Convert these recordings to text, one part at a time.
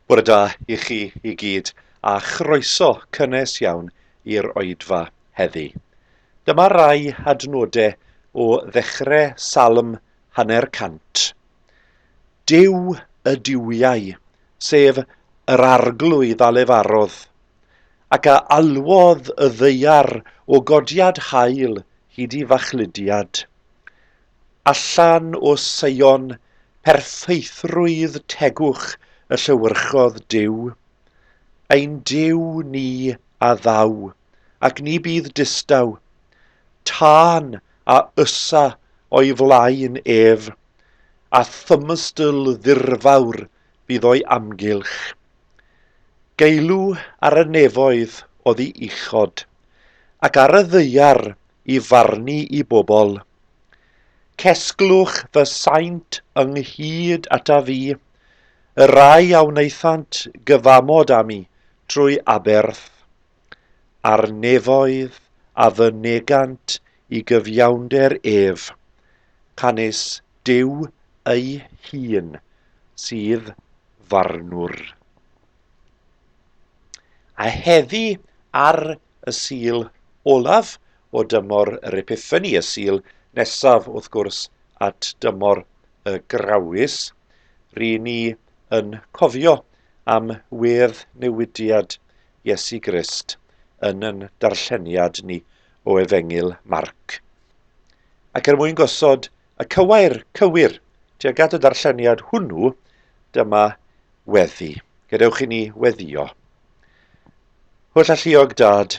Bore da i chi i gyd a chroeso cynnes iawn i'r oedfa heddi. Dyma rai adnodau o ddechrau Salm 150. Duw y duwiau, sef yr arglwydd a lefarodd, ac a alwodd y ddaear o godiad haul hyd i fachludiad. Allan o Seion, perffeithrwydd tegwch y llewyrchodd Duw. Ein Duw ni a ddaw, ac ni bydd distaw. Tân a ysa o'i flaen ef, a thymystl ddirfawr bydd o'i amgylch. Geilw ar y nefoedd oddi uchod, ac ar y ddaear i farnu i bobl. Cesglwch fy saint ynghyd ata fi, y rhai a wnaethant gyfamod â mi trwy aberth, a'r nefoedd a fynegant i gyfiawnder ef, canys Duw ei hun sydd farnwr. A heddi ar y Sul olaf o dymor yr Epiphany, y Sul nesaf wrth gwrs at dymor y Grawys, ry'n ni yn cofio am wedd newidiad Iesu Grist yn yn darlleniad ni o Efengyl Marc. Ac er mwyn gosod y cywair cywir tuag at y darlleniad hwnnw, dyma weddi. Gadewch i ni weddio. Holl-alluog Dad,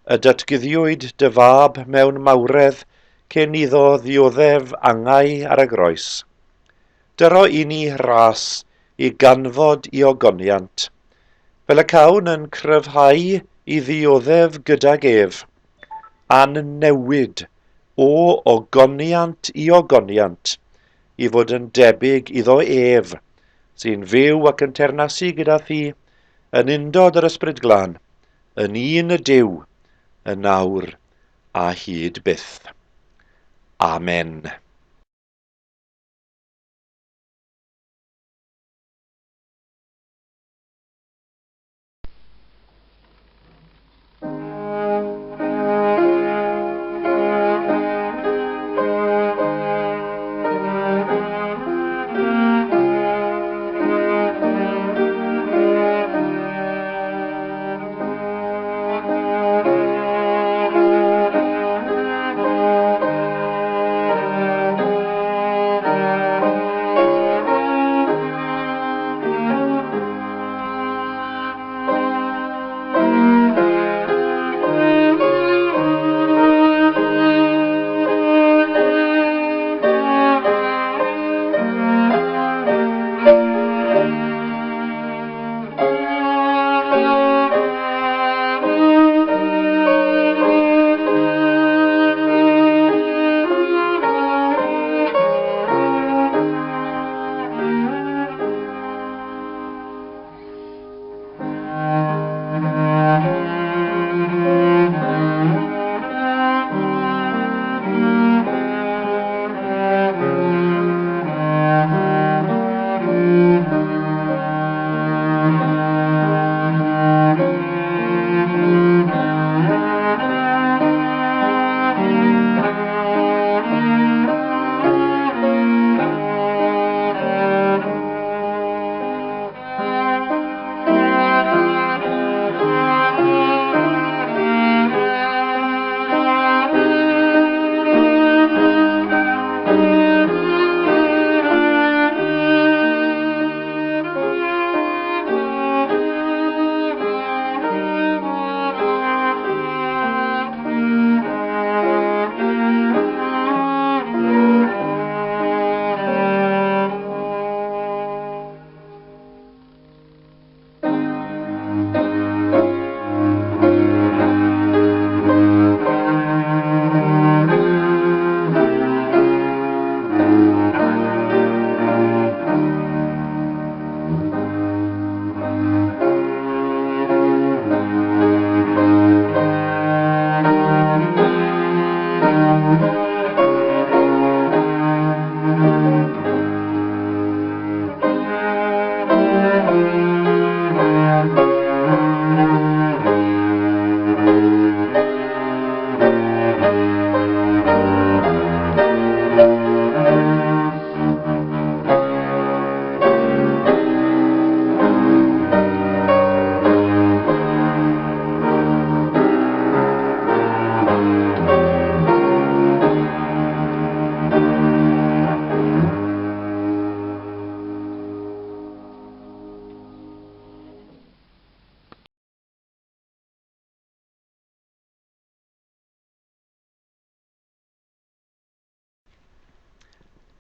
y datguddiwyd dy Fab mewn mawredd cyn iddo ddioddef angau ar y groes. Dyro i ni ras i ganfod i ogoniant, fel y cawn yn cryfhau i ddioddef gydag ef, a'n newid o ogoniant i ogoniant, i fod yn debyg iddo ef, sy'n fyw ac yn teyrnasu gyda thi, yn undod yr Ysbryd Glân, yn un y Duw, yn awr a hyd byth. Amen.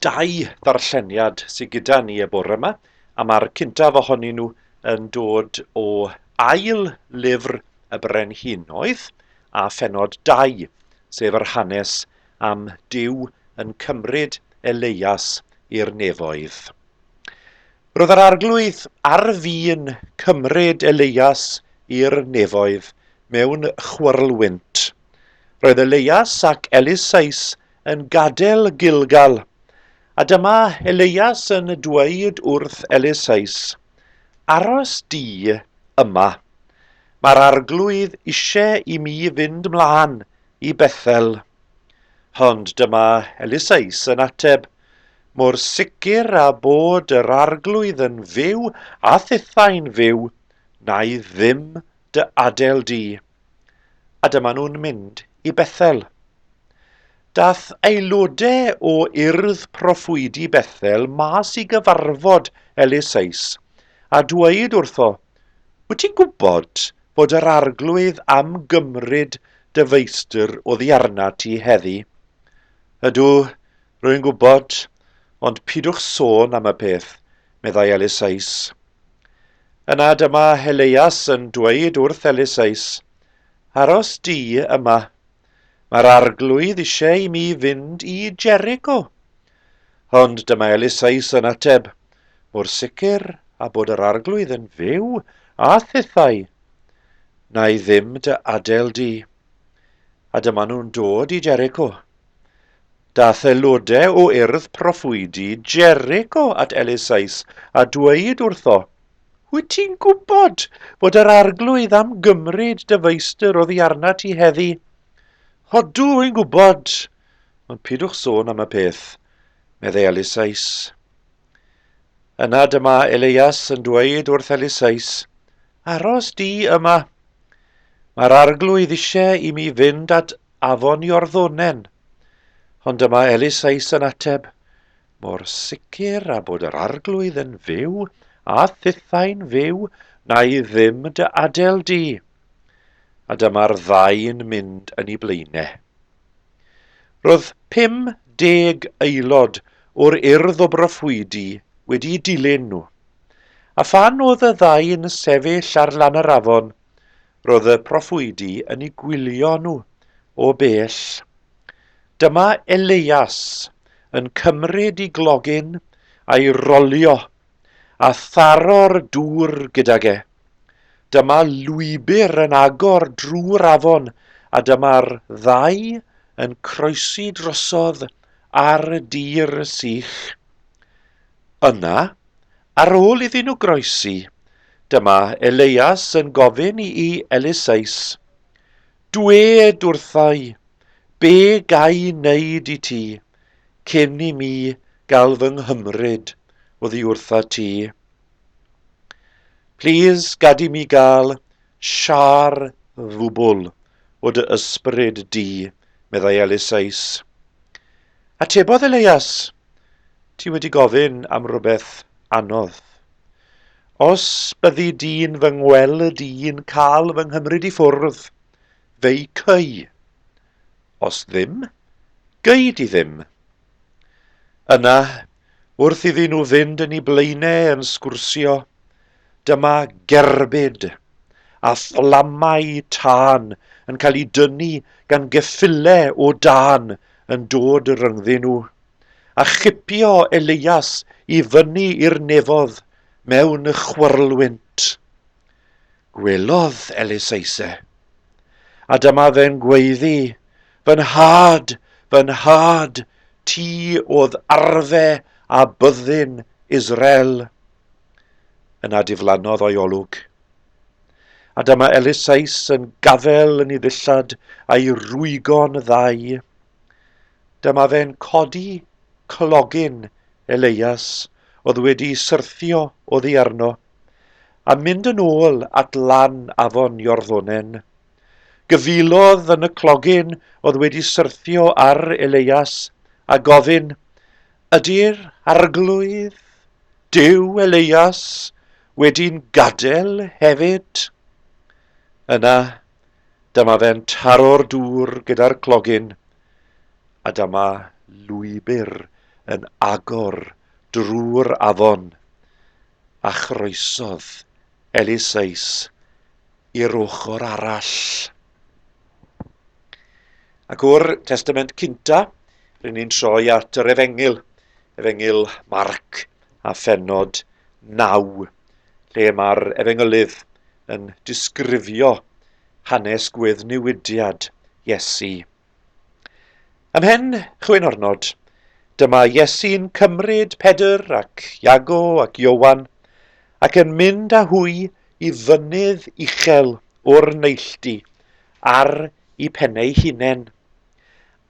Dau ddarlleniad sydd gyda ni y bore yma, a mae'r cyntaf ohonyn nhw yn dod o ail lyfr y Brenhinoedd a phenod 2, sef yr hanes am Duw yn cymryd Eleias i'r nefoedd. Roedd yr arglwydd ar fin cymryd Eleias i'r nefoedd mewn chwyrlwynt. Roedd Eleias ac Eliseus yn gadael Gilgal, a dyma Eleias yn dweud wrth Eliseus, Aros di yma. Mae'r arglwydd eisiau i mi fynd mlaen i Bethel. Ond dyma Eliseus yn ateb, Mor sicr â bod yr arglwydd yn fyw a thithau'n fyw, na i ddim dy adael di. A dyma nhw'n mynd i Bethel. Dath aelodau o urdd proffwydi Bethel mas i gyfarfod Eliseus a dweud wrtho, Wyt ti'n gwybod fod yr arglwydd am gymryd dy feistr oddi arnat ti heddi? Ydw, rwy'n gwybod, ond pidwch sôn am y peth, meddai Eliseus. Yna dyma Eleias yn dweud wrth Eliseus, Aros di yma. Mae'r arglwydd eisiau i mi fynd i Jericho. Ond dyma Eliseus yn ateb, Mor sicr a bod yr arglwydd yn fyw a thithau, na i ddim dy adael di. A dyma nhw'n dod i Jericho. Daeth aelodau o urdd proffwydi Jericho at Eliseus a dweud wrtho, Wyt ti'n gwybod bod yr arglwydd am gymryd dy feistr oddi arnat ti heddi? Odw, wy'n gwybod, ond pidwch sôn am y peth, meddai Eliseus. Yna dyma Elias yn dweud wrth Eliseus, Aros di yma. Mae'r arglwydd eisiau i mi fynd at afon Iorddonen. Ond dyma Eliseus yn ateb, Mor sicr â bod yr arglwydd yn fyw a thithau'n fyw, na i ddim dy adael di. A dyma'r ddau'n mynd yn ei blaenau. Roedd 50 aelod o'r urdd o broffwydi wedi dilyn nhw. A phan oedd y ddau'n sefyll ar lan yr afon, roedd y proffwydi yn eu gwylio nhw o bell. Dyma Eleias yn cymryd i glogyn a'i rolio a tharo'r dŵr gydag e. Dyma lwybr yn agor drwy'r afon a dyma'r ddau yn croesi drosodd ar dir sych. Yna, ar ôl iddyn nhw groesi, dyma Eleias yn gofyn i Eliseus, Dwed wrthai, be gai wneud i ti cyn i mi gael fy nghymryd oddi wrtha ti? Plîs gad i mi gael siâr ddwbl o dy ysbryd di, meddai Eliseus. Atebodd Elias, Ti wedi gofyn am rywbeth anodd. Os byddi di'n fy ngweld i'n cael fy nghymryd i ffwrdd, fe'i cei. Os ddim, gei di ddim. Yna, wrth iddyn nhw fynd yn eu blaenau yn sgwrsio, dyma gerbyd a fflamau tân yn cael eu dynnu gan geffylau o dân yn dod rhyngddyn nhw. a chipio Elias i fyny i'r nefodd mewn chwyrlwynt. Gwelodd Eliseise, a dyma fe'n gweiddi, Fy nhad, fy nhad, ti oedd arfe a byddin Israel. Yna diflannodd o'i olwg. A dyma Eliseus yn gafel yn ei ddillad a'i rwygo'n ddau. Dyma fe'n codi clogyn Eleias oedd wedi syrthio oddi arno, a mynd yn ôl at lan afon Iorddonen. Gyfilodd yn y clogyn oedd wedi syrthio ar Eleias, a gofyn, Ydy'r arglwydd, Duw Eleias, wedi'n gadael hefyd? Yna, Dyma fe'n taro'r dŵr gyda'r clogyn, a dyma lwybr yn agor drwy'r afon, a chroesodd Eliseus i'r ochr arall. Ac o'r Testament Cynta, rydyn ni'n troi at yr Efengyl, Efengyl Marc a phennod 9, lle mae'r Efengylydd yn disgrifio hanes gweddnewidiad Iesu. Ymhen chwe niwrnod, dyma Iesu'n cymryd Pedr ac Iago ac Ioan ac yn mynd â hwy i fynydd uchel o'r neilltu ar i pennau hunain,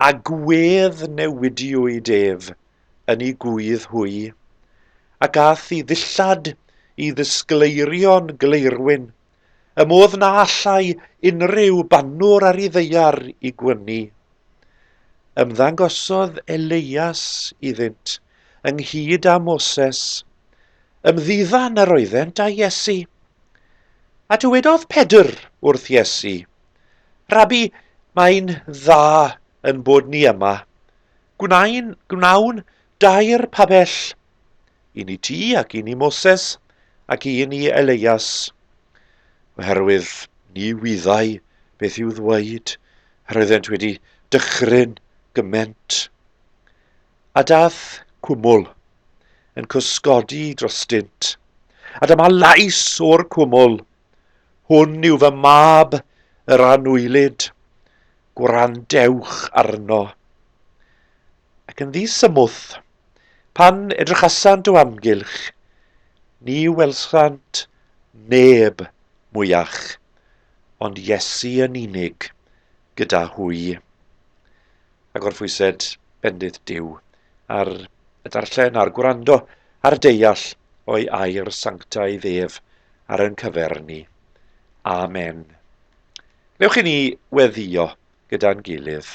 a gwedd newidiwyd ef yn ei gwydd hwy, ac ath i ddillad i ddisgleirio'n gleirwyn, y modd na allai unrhyw bannwr ar ei ddaear i gwynu. Ymddangosodd Eleias iddynt, ynghyd â Moses. Ymddiddan yr oeddent â Iesu. A dywedodd Pedr wrth Iesu, Rabi, mae'n dda yn bod ni yma. Gwnaen, gwnawn dair pabell, un i ti ac un i Moses ac un i Eleias. Oherwydd ni wyddai beth i'w ddweud, yr oeddent wedi dychryn gymaint. A daeth cwmwl yn cysgodi drostynt. A dyma lais o'r cwmwl, Hwn yw fy mab yr anwylyd, gwrandewch arno. Ac yn ddisymwth, pan edrychasant o amgylch, ni welsant neb mwyach, ond Iesu yn unig gyda hwy. A gorffwysed bendith Duw ar y darllen a'r gwrando a'r deall o'i air sanctaidd ef ar ein cyfer ni. Amen. Newch i ni weddio gyda'n gilydd.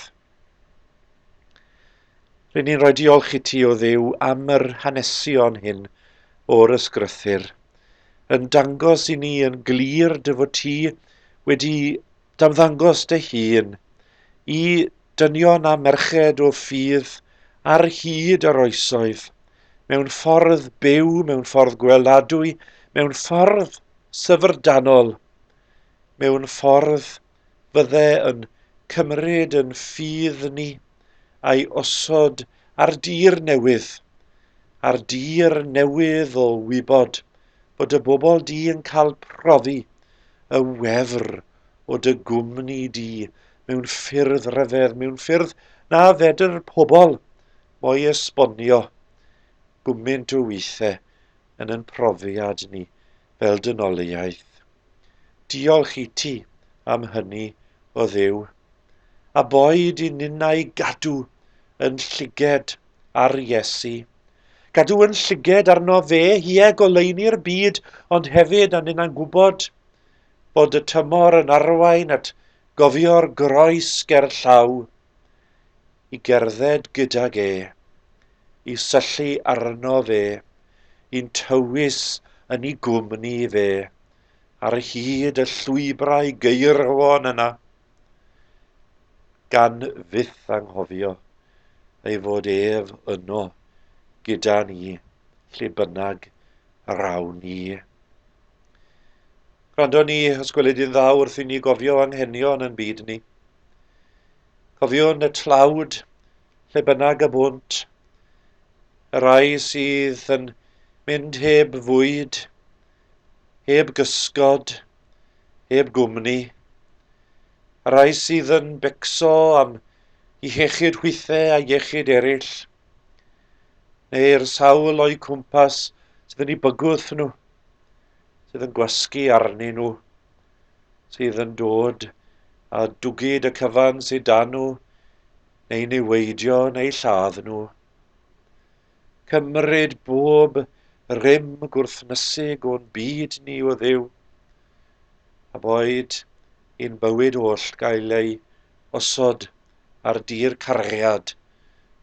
Rydyn ni'n rhoi diolch i ti o Dduw am yr hanesion hyn o'r ysgrythur, yn dangos i ni yn glir dy fod ti wedi damddangos dy hun i dynion a merched o ffydd ar hyd yr oesoedd, mewn ffordd byw, mewn ffordd gweladwy, mewn ffordd syfrdanol, mewn ffordd fydde yn cymryd yn ffydd ni a'i osod ar dir newydd, ar dir newydd o wybod bod y bobl di yn cael profi y wefr o dy gwmni di mewn ffyrdd rhyfedd, mewn ffyrdd na fedr pobl mo'i esbonio gwmynt o weithiau yn yn profiad ni fel dynoliaeth. Diolch i ti am hynny, o Dduw. A boed i ninnau gadw yn llyged ar Iesu. Gadw yn llyged arno fe, ie, goleuni'r byd, ond hefyd a ninnau'n gwybod bod y tymor yn arwain at gofio'r groes ger llaw, i gerdded gydag e, i syllu arno fe, i'n tywys yn ei gwmni fe, ar hyd y llwybrau geirwon yna, gan fyth anghofio ei fod ef yno gyda ni, lle bynnag yr awn ni. Gwrando ni, os gweled i'n dda wrth i ni gofio anghenion yn byd ni. Cofiwn y tlawd, lle bynnag y bwnt, y rhai sydd yn mynd heb fwyd, heb gysgod, heb gwmni, y rhai sydd yn becso am i iechyd hwythau a iechyd eraill, neu'r sawl o'u cwmpas sydd yn eu bygwth nhw, sydd yn gwasgu arnyn nhw, sydd yn dod a dwgyd y cyfan sydd dan nhw, neu niweidio neu lladd nhw. Cymryd bob rym gwrthnysig o'n byd ni o Dduw, a boed i'n bywyd oll gael ei osod ar dir cariad,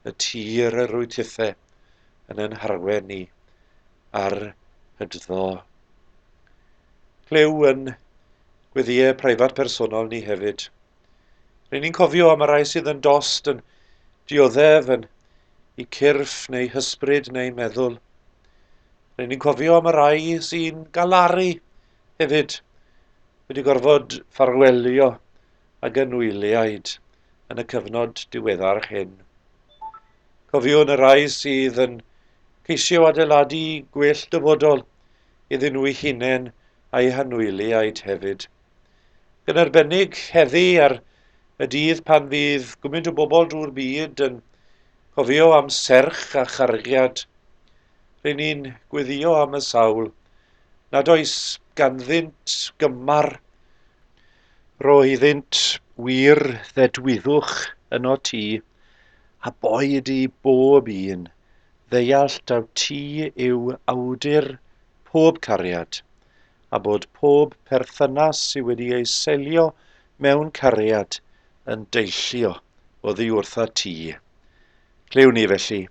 y tir yr wyt tithe yn yn harwen ni ar hyddo. Clyw yn gweddïau preifat personol ni hefyd. Ry'n ni'n cofio am y rhai sydd yn dost, yn dioddef, yn i cyrff neu hysbryd neu meddwl. Rydyn ni'n cofio am y rai sy'n galaru hefyd, wedi gorfod ffarwelio ag anwyliaid yn y cyfnod diweddar hyn. Cofiwn y rhai sydd yn ceisio adeiladu gwell dyfodol iddyn nhw'u hunain a'u hanwyliaid hefyd. Yn arbennig heddi ar y dydd pan fydd gymaint o bobl drwy'r byd yn cofio am serch a chargiad, ry'n ni'n gweddio am y sawl nad oes ganddynt gymar. Rho iddynt wir ddedwyddwch yno ti, a boed i bob un ddeall taw ti yw awdur pob cariad, a bod pob perthynas sydd wedi ei selio mewn cariad yn deillio oddi wrtha ti. Clywn ni felly,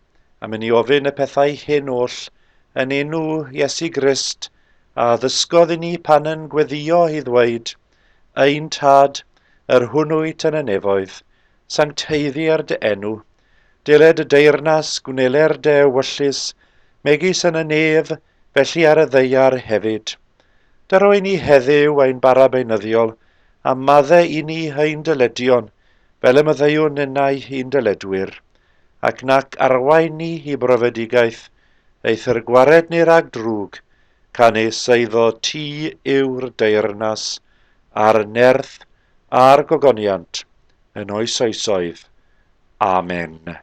am i ni ofyn y pethau hyn oll yn enw Iesu Grist, a ddysgodd i ni pan yn gweddio i ddweud, Ein Tad, yr hwn wyt yn y nefoedd, sancteiddier dy enw, deled y deyrnas, gwneler dy ewyllys, megis yn y nef, felly ar y ddaear hefyd. Dyro i ni heddiw ein bara beunyddiol, a madde i ni ein dyledion, fel y maddeuwn ninnau i'n dyledwyr, ac nac arwain ni i brofedigaeth, eithr gwared ni rhag drwg, canys eiddo ti yw'r deyrnas, a'r nerth, a'r gogoniant, yn oes oesoedd. Amen.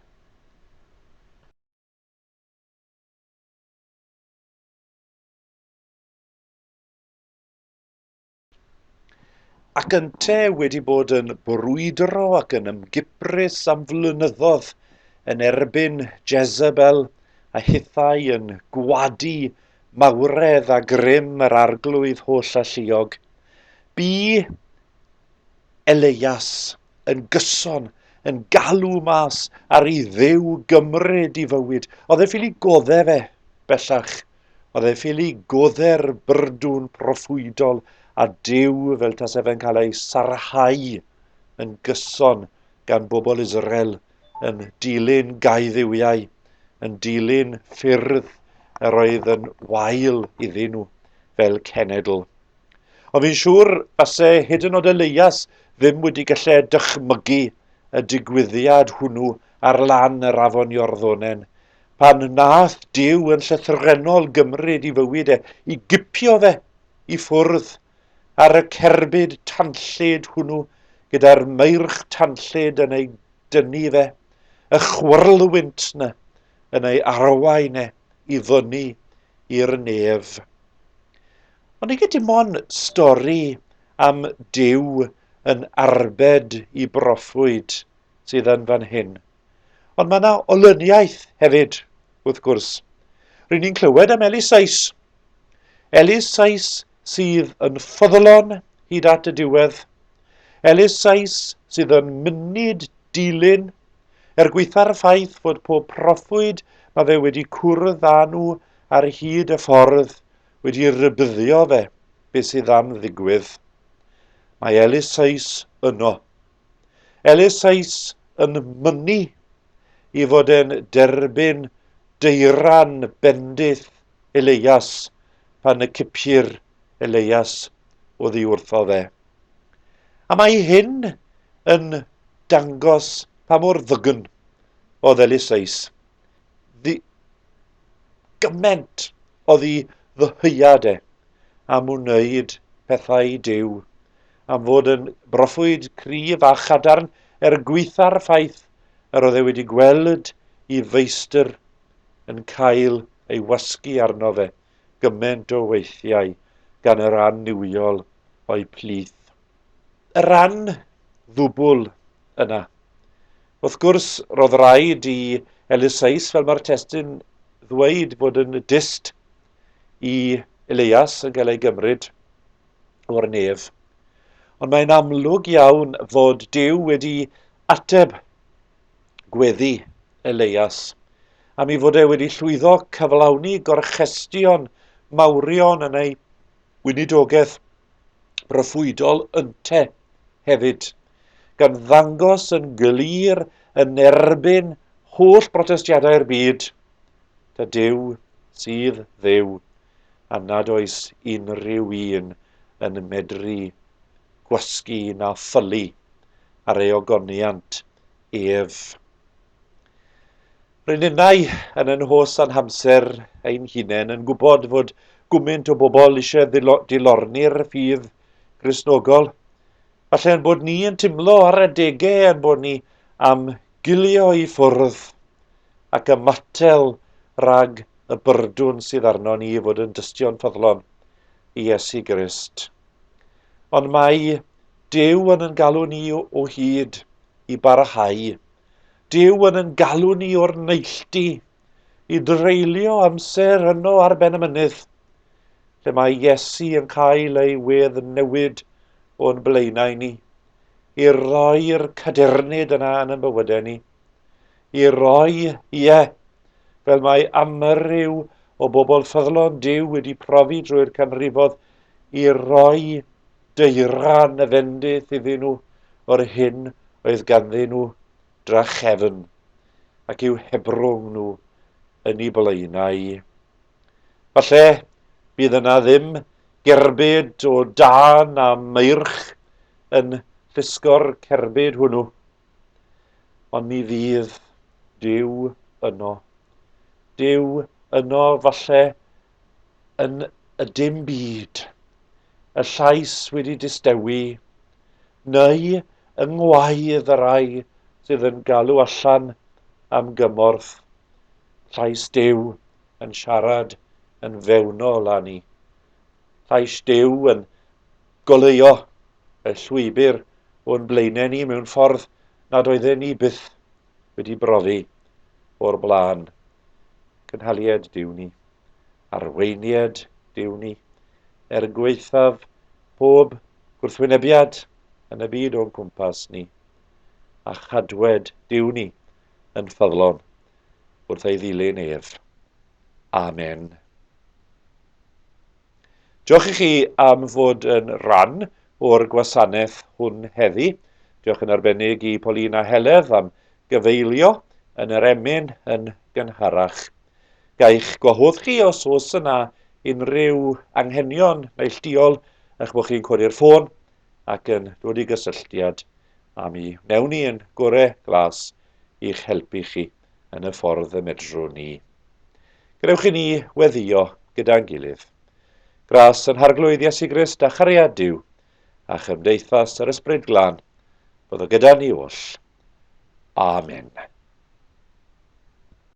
Ac ynte wedi bod yn brwydro ac yn ymgiprys am flynyddoedd yn erbyn Jezebel a hithau yn gwadu mawredd a grym yr arglwydd holl alluog. Bu Eleias yn gyson yn galw mas ar i Dduw gymryd i fywyd. Oedd e ffili godde fe bellach. Oedd e ffili godde'r byrdwn proffwydol a Duw fel tase fe'n cael ei sarhau yn gyson gan bobl Israel yn dilyn gaeddiwiau, yn dilyn ffyrdd yr oedd yn wael iddyn nhw fel cenedl. Ond fi'n siŵr fase hyd yn oed Elias ddim wedi gallu dychmygu y digwyddiad hwnnw ar lan yr afon Iorddonen, pan nath Duw yn llythrennol gymryd i fywyd e, i gipio fe i ffwrdd ar y cerbyd tanllyd hwnnw gyda'r meirch tanllyd yn ei dynnu fe, y chwyrlwynt na yn ei arwain e i fyny i'r nef. Ond nid dim ond stori am Duw yn arbed i broffwyd sydd yn fan hyn. Ond mae yna olyniaeth hefyd, wrth gwrs. Rydyn ni'n clywed am Elisais. Elisais sydd yn ffyddlon hyd at y diwedd. Elisais sydd yn mynyd dilyn, er gwaetha'r ffaith fod pob proffwyd mae fe wedi cwrdd â nhw ar hyd y ffordd wedi rhybuddio fe beth sydd am ddigwydd. Mae Eliseus yno. Eliseus yn mynnu i fod e'n derbyn deiran bendith Eleias pan y cipir Eleias oddi wrtho fe. A mae hyn yn dangos pa mor ddygn oedd Eliseus. Ddi gymaint oedd i ddyheuad e am wneud pethau Duw, am fod yn broffwyd cryf a chadarn er gwaetha'r ffaith yr oedd e wedi gweld i feistr yn cael ei wasgu arno fe gymaint o weithiau gan yr annuwiol o'i plith. Y ran ddwbl yna. Wrth gwrs, roedd rhaid i Eliseus, fel mae'r testun ddweud, bod yn dyst i Elias yn cael ei gymryd o'r nef. Ond mae'n amlwg iawn fod Duw wedi ateb gweddi Elias, am ei fod e wedi llwyddo cyflawni gorchestion mawrion yn ei weinidogaeth broffwydol ynte hefyd, gan ddangos yn glir yn erbyn holl brotestiadau'r byd, ta Duw sydd Dduw, a nad oes unrhyw un yn medru gwasgu na ffylu ar ei ogoniant ef. Rŷn ninnau yn yn hos a'n hamser ein hunain yn gwybod fod gwmynt o bobl eisiau dilorni'r ffydd Gristnogol. Falle yn bod ni yn timlo ar adegau yn bod ni am gilio i ffwrdd ac ymatel rhag y byrdwn sydd arno ni i fod yn dystion ffyddlon i Iesu Grist. Ond mae Duw yn yn galw ni o hyd i barhau. Duw yn yn galw ni o'r neilltu i dreulio amser yno ar ben y mynydd, lle mae Iesu yn cael ei wedd newid o'n blaenau ni, i roi'r cadernid yna yn ein bywydau ni, i roi, ie, fel mae amryw o bobl ffyddlon Duw wedi profi drwy'r canrifodd, i roi deiran y fendith iddyn nhw o'r hyn oedd ganddyn nhw drachefn ac i'w hebrwng nhw yn eu blaenau. Falle bydd yna ddim gerbyd o dân a meirch yn llusgo'r cerbyd hwnnw, ond mi fydd Duw yno. Duw yno falle yn y dim byd, y llais wedi distewi, neu yng ngwaedd y rhai sydd yn galw allan am gymorth, llais Duw yn siarad yn fewnol â ni. Llais Duw yn goleuo y llwybr o'n blaenau ni mewn ffordd nad oedden ni byth wedi brofi o'r blaen. Cynhalied Duw ni, arweinied Duw ni, er gwaethaf pob gwrthwynebiad yn y byd o'n cwmpas ni, a chadwed Duw ni yn ffyddlon wrth ei ddilyn ef. Amen. Diolch i chi am fod yn rhan o'r gwasanaeth hwn heddi. Diolch yn arbennig i Pauline a Heledd am gyfeilio yn yr emyn yn gynharach. Gai'ch gwahodd chi os oes yna unrhyw anghenion neilltuol eich bod chi'n codi'r ffôn ac yn dod i gysylltiad â mi. Wnewn ni yn gore glas i'ch helpu chi yn y ffordd y medrwn ni. Gadewch i ni weddio gyda'n gilydd. Gras yn Harglwydd Iesu Grist a chariad Duw a chymdeithas yr Ysbryd Glân, byddo gyda ni oll. Amen.